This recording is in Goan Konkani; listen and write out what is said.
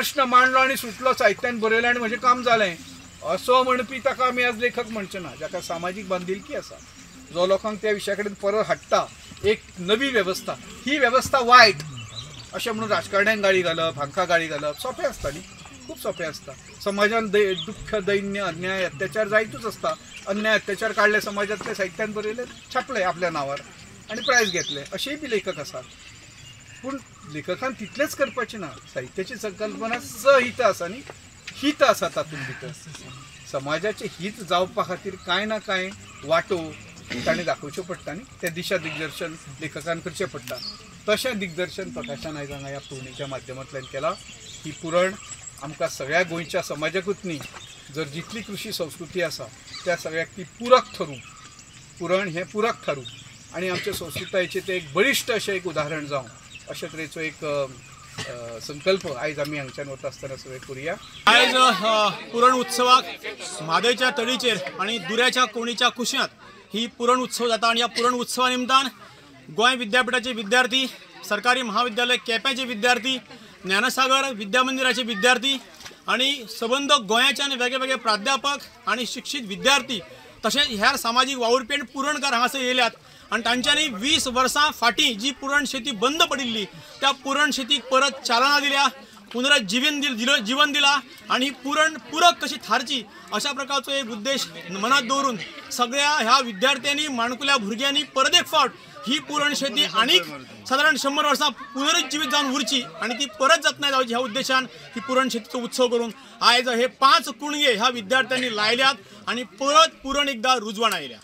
प्रश्न मांडलो आनी सुटलो, साहित्यान बरयलें आनी म्हजें काम जालें असो म्हणपी ताका आमी आज लेखक म्हणचे ना. जाका सामाजीक बांदिलकी आसा, जो लोकांक त्या विशया कडेन परत हाडटा, एक नवी वेवस्था, ही वेवस्था वायट अशें म्हणून राजकारण्यांक गाळी घालप, हांकां गाळी घालप सोंपें आसता न्ही, खूब सोंपें आसता. समाजान दुख्ख, दैन्य, अन्याय, अत्याचार जायतूच आसता. अन्याय अत्याचार काडले समाजांतले, साहित्यान बरयले, छापले आपल्या नांवार आनी प्रायज घेतले, अशेय बी लेखक आसात. पूण लेखकान तितलेंच करपाचें ना. साहित्याची संकल्पना सहित आसा न्ही, हित आसा तातूंत भितर. समाजाचें हित जावपा खातीर कांय ना कांय वाटो ताणें दाखोवच्यो पडटा न्ही, तें दिशा दिग्दर्शन लेखकान करचें पडटा. तशें दिग्दर्शन प्रकाशान आयज हांगा ह्या पुरणीच्या माध्यमांतल्यान केलां. ही पुरण आमकां सगळ्या गोंयच्या समाजाकूच न्ही, जर जितली कृशी संस्कृती आसा त्या सगळ्याक ती पुरक थरूं, पुरण हें पुरक थारूं आनी आमच्या संस्कृतायेचें तें एक बळिश्ट अशें एक उदाहरण जावं अशे तरेचो एक संकल्प आयज आमी हांगच्यान वता आसतना सगळे करुया. आयज पुरण उत्सवाक म्हादयच्या तडीचेर आनी दुऱ्याच्या कोणीच्या कुशींत ही पुरण उत्सव जाता आनी ह्या पुरण उत्सवा निमतान गोंय विद्यापीठाचे विद्यार्थी, सरकारी महाविद्यालय केप्याचे विद्यार्थी, ज्ञानसागर विद्या मंदिराचे विद्यार्थी आनी सबंद गोंयाच्यान वेगळे वेगळे प्राध्यापक आनी शिक्षीत विद्यार्थी तशेंच हेर सामाजीक वावुरपी आनी पुरणकार हांगासर येयल्यात आनी तांच्यांनी 20 वर्सां फाटीं जी पुरण शेती बंद पडिल्ली त्या पुरण शेतीक परत चालना दिल्या, पुनरुज्जीवन जीवन दिला आनी पुरण पुरक कशी थारची अशा प्रकारचो एक उद्देश मनात दवरून सगळ्या ह्या विद्यार्थ्यांनी, माणकुल्या भुरग्यांनी परत एक फावट ही पुरण शेती आनीक सादारण 100 वर्सां पुनरुज्जीवित जावन उरची आनी ती परत जतनाय जावची ह्या उद्देशान ही पुरण शेतीचो उत्सव करून आयज हे 5 कुणगे ह्या विद्यार्थ्यांनी लायल्यात आनी परत पुरण एकदा रुजवण आयल्या.